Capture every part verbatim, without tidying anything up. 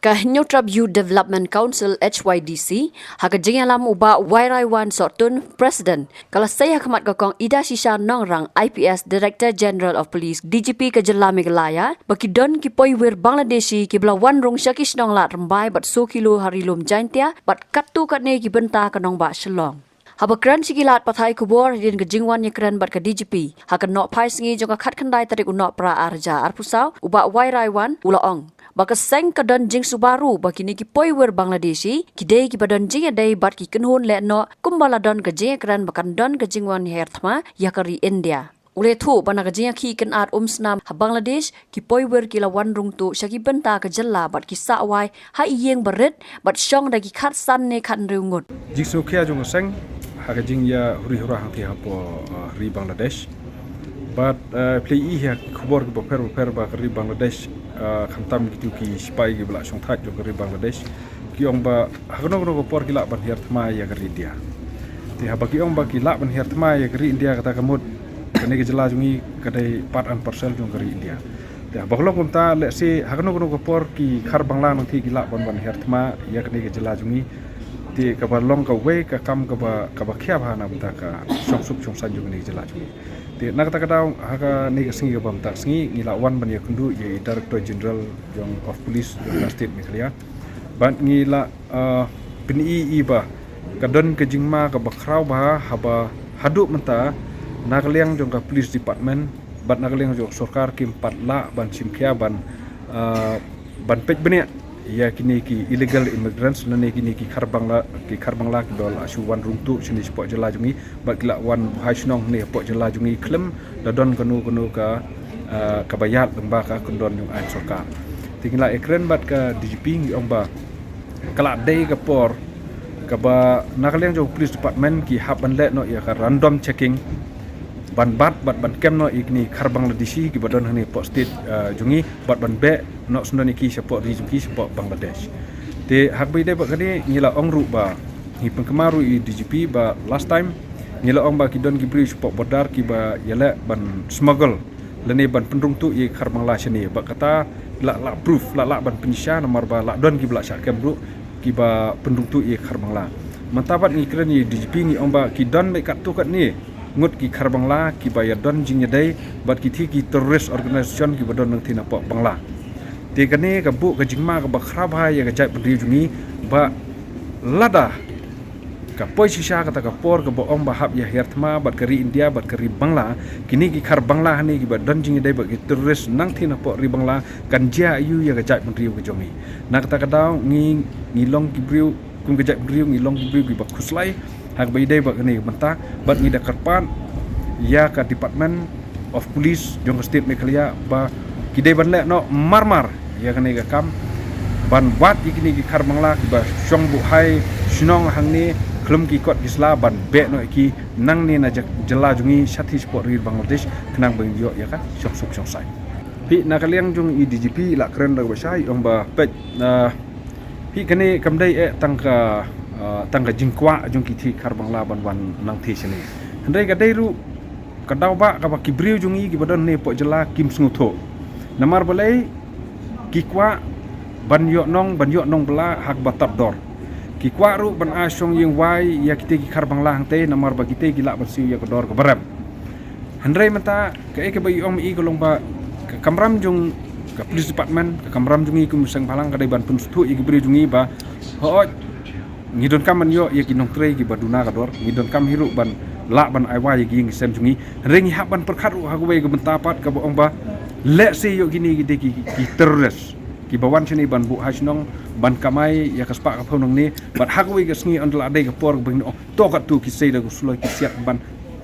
Ka Hynñiewtrep Youth Development Council, H Y D C, ha ka jingïalam u Bah Wairaiwan Sohtun, President, ka la sei ha khmat ka Kong Idashisha Nongrang, I P S, Director General of Police, D G P ka jylla Meghalaya, ba ki don ki poiwir Bangladeshi kiba la wan rung sha ki shnong Lad Rymbai bad Sokilo ha Ri Lum Jaintia bad katto katne ki bynta ka nongbah Shillong. Haba kren sha ki lad pathai khubor hadien ka jingwan ïakren bad ka D G P ha ka Nohphaisngi jong ka khatkhyndai tarik u Nohprah arhajar arphew saw, u Bah Wairaiwan u la ong ba ka seng ka don jingsuba ruh ba kine ki poiwir Bangladeshi ki dei kiba don jingïadei bad ki kynhun lehnoh, kumba la don ka jingïakren ba kan don ka jingwan hiar thma ïa ka ri India. U la ïathuh ba na ka jingïakhih kynad umsnam ha Bangladesh, ki poiwir ki la wan rung tuh sha ki bynta ka jylla bad ki sah wai ha ïing barit bad shong da ki khatsan ne khathynriew ngut. Jingsngewkhia jong ka seng ha ka jingïahuri hura hangtei hapoh, uh, ri Bangladesh. Bad, uh, phi i ha ki khubor kiba pher bapher ba ka ri Bangladesh, uh, khamtam kito ki sipai kiba la shongthait jong ka ri Bangladesh, ki ong ba ha kano kano ka por ki lah ban hiar thma ïa ka ri India. Te haba ki ong ba ki lah ban hiar thma ïa ka ri India, kata ka mut kane ka jylla jong ngi ka dei part and parcel jong ka ri India. Te haba ka long kumta, lehse ha kano kano ka por ki Khar Bangla nangtei ki lah ban wan hiar thma ïa kane ka jylla jong ngi. Te kaba long kawei ka kam kaba, kaba khia bha na bynta ka shongsuk shongsaiñ jong kane ka jylla jong ngi. Te na kata ka daw, ha kane ka sngi kaba mynta ka sngi, ngi la wan ban ïakynduh ïa i Director General jong of Police jong ka State Meghalaya. Bad ngi la, uh, pyni i ba ka don ka jingma kaba khraw bha haba haduh mynta na ka liang jong ka Police Department bad na ka liang jong ka sorkar kim pat lah ban shim khia ban, uh, ban peit bniah ïa kine ki illegal immigrants lane kine ki Khar Bangla, ki Khar Bangla kiba la shu wan rung tuh shane shapoh jylla jong ngi bad ki la wan buhai shnong hangne hapoh jylla jong ngi khlem da don kano kano ka, ah, kaba ïaid lyngba ka kyndon jong aiñ sorkar. Te ngi la ïakren bad ka D G P, ngi ong ba ka la dei ka por kaba na ka liang jong Police Department ki hap ban leh noh ïa ka random checking ban bat bad ban kem noh ïa kine Khar Bangladeshi kiba don hangne hapoh state, ah, jong ngi bad ban beh noh sngewdon ïa ki shapoh ri jong ki shapoh Bangladesh. Te haba ïadei bad kane ngi la ong ruh ba ngi pynkynmaw ruh ïa i D G P ba last time ngi la ong ba ki don ki briew shapoh border kiba ïaleh ban smuggle lane ban pynrung tuh ïa ki Khar Bangla shane, bad kata la, la proof, la, la ban pynshisha namar ba la don kiba la shah kem ruh kiba pynrung tuh ïa ki Khar Bangla. Mynta pat ngi kren ïa i D G P, ngi ong ba ki don beit katto katne ngut ki Khar Bangla kiba ïa don jingïadei bad kitei ki terrorist organization kiba don nangtei napoh Bangla. Te kane ka buh ka jingma kaba khraw bha ïa ka jaitbynriew jong ngi ba lada ka poi shisha kata ka por kaba ong ba hap ïa hiar thma bad ka ri India bad ka ri Bangla, kine ki Khar Bangla hangne kiba don jingïadei bad ki terrorist nangtei napoh ri Bangla, kan jia aiu ïa ka jaitbynriew ka jong ngi. Na kata ka daw ngi, ngi long ki briew, kum ka jaitbynriew ngi long ki briew kiba khuslai ha kaba ïadei bad kane ka bynta, bad ngi da kyrpad ïa ka Department of Police jong ka State Meghalaya ba ki dei ban leh noh marmar ïa kane ka kam ban wad ïa kine ki Khar Bangla kiba shong buhai shnong hangne khlem ki kot ki sla, ban beh noh ïa ki nangne na jylla jong ngi shathie shapoh ri Bangladesh khnang ban ïoh ïa ka shongsuk shongsaiñ. Phi, na ka liang jong i D G P i la kren da kaba shai, i ong ba peit, ah, phi, kane kam dei eh tang ka, ah, tang ka jingkwah jong kitei ki Khar Bangla ban wan nangtei shane. Hynrei ka dei ruh ka daw ba kaba ki briew jong ngi kiba don hangne hapoh jylla kim sngewthuh. Namar balei? Ki kwah ban ïoh nong, ban ïoh nong bylla ha kaba tad dor. Ki kwah ruh ban ai shong ïing wai ïa kitei ki Khar Bangla hangtei namar ba kitei ki lah ban siew ïa ka dor kaba rem. Hynrei mynta kaei kaba i ong ma i ka long ba ka kamram jong ka Police Department, ka kamram jong ngi kum u seng bhalang ka dei ban pynsngewthuh ïa ki briew jong ngi ba hooid ngi donkam ban ïoh ïa ki nongtrei kiba duna ka dor, ngi donkam hi ruh ban lah ban ai wai ïa ki ïing ki sem jong ngi. Hynrei ngi hap ban pyrkhat ruh ha kawei ka bynta pat kaba ong ba lehse ïoh kine ki dei ki, ki terrorist kiba wan shane ban buhai shnong, ban kamai ïa ka spah ka phew nangne, bad ha kawei ka sngi ynda la dei ka por kaba ngin ong to katto ki sei da ka suloi ki siat ban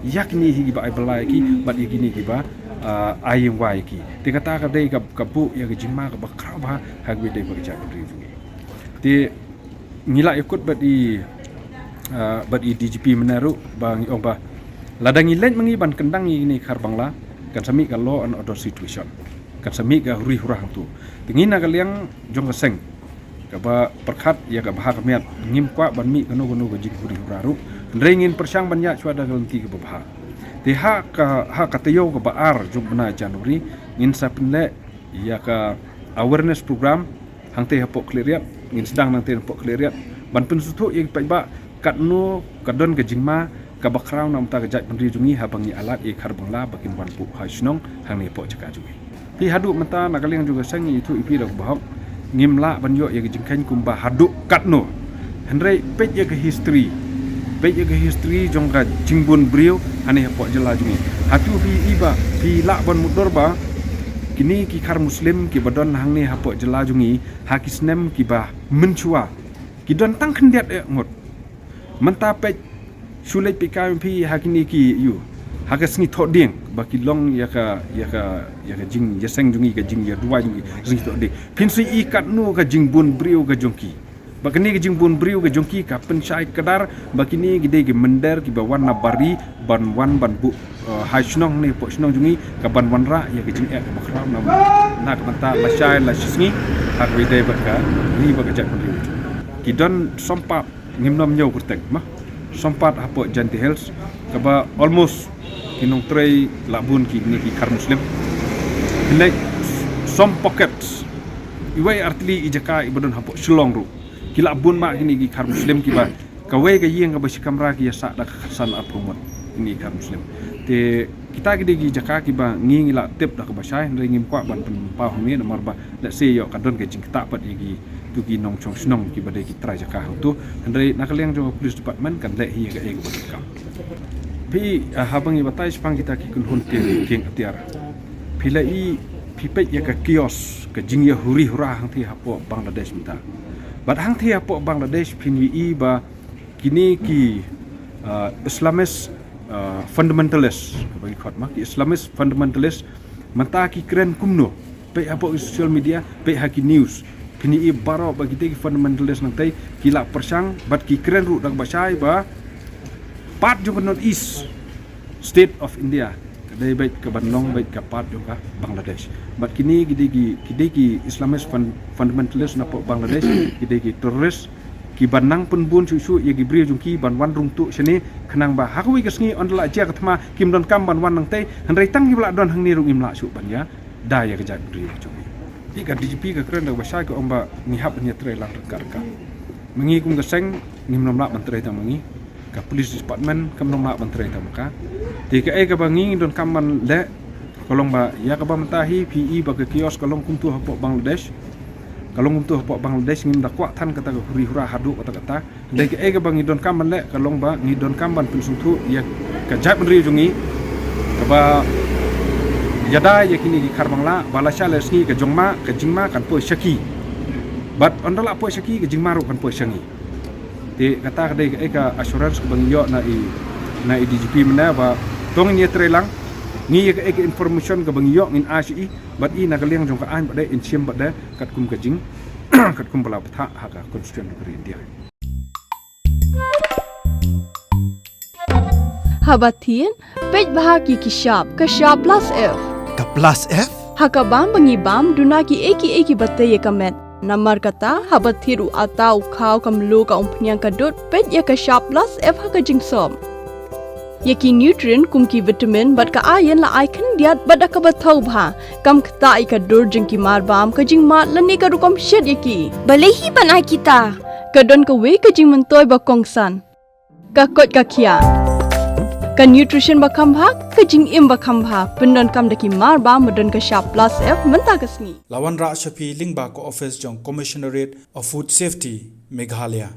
ïa kine hi kiba ai bylla ïa ki bad ïa kine kiba, ah, ai ïing wai ïa ki. Te kata ka dei ka, ka buh ïa ka jingma kaba khraw bha ha kaba ïadei bad ka jaitbynriew jong ngi. Te ngi la ïakut bad i, ah, bad i D G P mynne ruh ba ngi ong ba lada ngi leit ma ngi ban kyndang ïa kine ki Khar Bangla kan sa mih ka law and order situation, kan sa mih ka huri hura hangto. Te ngi na ka liang jong ka seng kaba pyrkhat ïa ka bha ka miat, ngim kwah ban mih kano kano ka jinghuri hura ruh. Hynrei ngin pyrshang ban ïaid shuwa da ka lynti kaba bha. Te ha ka, ha ka taïew kaba ar jong u bnai January ngin sa pynleh ïa ka awareness program hangtei hapoh Khliehriat, ngin sdang nangtei hapoh Khliehriat ban pynsngewthuh ïa ki paidbah katno ka don ka jingma kaba khraw na ka bynta ka jaitbynriew jong ngi haba ngi ailad ïa ki khar Bangla ba kin wan buh ha shnong hangne hapoh jaka jong ngi. Phi, haduh mynta na ka liang jong ka seng ngi ïathuh ïa phi da kaba hok, ngim lah ban ïoh ïa ka jingkheiñ kumba haduh katno. Hynrei peit ïa ka history, peit ïa ka history jong ka jingbun briew hangne hapoh jylla jong ngi. Hato phi i ba phi lah ban mutdur ba kine ki khar Muslim kiba don hangne hapoh jylla jong ngi ha ki snem kiba mynshuwa ki don tang khyndiat eh ngut. Mynta peit, shu leit peit kai phi ha kine ki ïew, ha ka sngi Thohdieng ba ki long ïa ka, ïa ka, ïa ka jingïaseng jong ngi, ka jingïaduwai jong ngi, sngi Thohdieng. Phin sa i katno ka jingbun briew ka jong ki. Ba kane ka jingbun briew ka jong ki ka pynshai kdar ba kine ki dei ki mynder kiba wan na bar ri ban wan ban buh, eh, ha shnong ne hapoh shnong jong ngi, ka ban wanrah ïa ka jingeh kaba khraw na, na ka bynta lashai lashisngi ha kaba ïadei bad ka ri bad ka jaitbynriew. Ki don sompah, ngim nym ñiew kyrteng, ma, sompah hapoh Jaintia Hills kaba almost ki nongtrei lah bun kine ki khar Muslim. Ki leit som pocket, iwei artylli i jaka iba don hapoh Shillong ruh ki lah bun ma kine ki khar Muslim kiba kawei ka ïing kaba shi kamra ki ïasah da ka khatsan arphew ngut, kine ki khar Muslim. Te kita ki dei ki jaka kiba ngi, ngi lah tip da kaba shai, hynrei ngim kwah ban pynpaw hangne namar ba lehse ïoh ka don ka jingktah pat ïa kito ki nongshong shnong kiba dei ki trai jaka hangto. Hynrei na ka liang jong ka police department kan leh hi ïa kaei kaba donkam. Phi, ah, haba ngi batai shaphang kita ki kynhun kieng, kieng atiar, phi la i, phi peit ïa ka chaos, ka jingïahuri hura hangtei hapoh Bangladesh mynta. Bad hangtei hapoh Bangladesh phin ïohi ba kine ki, ah, Islamist, ah, fundamentalist, kaba ngi khot ma, ki Islamist fundamentalist mynta ki kren kumno. Peit hapoh ki social media, peit ha ki news, phin ïohi baroh ba kitei ki fundamentalist nangtei ki la pyrshang bad ki kren ruh da kaba shai ba part jong ka North East State of India ka dei beit kaban long beit ka part jong ka Bangladesh. Bad kine ki dei ki, ki dei ki Islamist fun-, fundamentalist napoh Bangladesh, ki dei ki terrorist kiba nang pynbun shuh shuh ïa ki briew jong ki ban wan rung tuh shane, khnang ba ha kawei ka sngi ynda la jia ka thma kim donkam ban wan nangtei, hynrei tang kiba la don hangne ruh ngim lah shuh ban ïada ïa ka jaitbynriew jong ngi. Te ka D G P ka kren da kaba shai, ka ong ba ngi hap ban ïatrei lang ryngkat ryngkat. Ma ngi kum ka seng ngim nym lah ban trei tang ma ngi, ka police department kam nym lah ban trei tang ma ka. Te kaei kaba ngi donkam ban leh ka long ba ïa kaba mynta hi phi i ba ka chaos ka long kumto hapoh Bangladesh. Ka long kumto hapoh Bangladesh, ngim da kwah than kata ka huri hura haduh katta katta. Hynrei kaei kaba ngi donkam ban leh ka long ba ngi donkam ban pynsngewthuh ïa ka jaitbynriew jong ngi kaba ïada ïa kine ki khar Bangla ba lashai lashisngi ka jingma, ka jingma kan poi sha ki. Bad ynda la poi sha ki, ka jingma ruh kan poi sha ngi. Te kata ka dei kaei ka assurance kaba ngi ïoh na i, na i D G P mynne ba to ngin ïatrei lang, ngi ïa kaei ka information kaba ngi ïoh ngin ai sha i, bad i na ka liang jong ka aiñ bad dei in shim bad dei katkum ka jing, katkum ba la bthah ha ka constitution ka ri India. Haba thied, peit bha ki ki shap, ka shap plus F. Ka plus F? Ha ka bam ba ngi bam, duna kiei kiei kiba tei ïa ka met. Namar kata, haba thied u atta, u khaw, ka mluh, ka umphniang, ka dud, peit ïa ka shap plus F ha ka jingsop. Ïa ki nutrient kum ki vitamin bad ka iron la ai khyndiat bad da kaba thaw bha. Kam ktah ïa ka dur jong ki mar bam, ka jingmad lane ka rukom shet ïa ki. Balei hi ban ai kita? Ka don kawei ka jingmyntoi ba kongsan. Ka koit ka khiah. Ka nutrition ba kham bha, ka jingim ba kham bha. Pyndonkam da ki mar bam ba don ka shap plus F mynta ka sngi. La wanrah sha phi lyngba ka office jong Commissionerate of Food Safety, Meghalaya.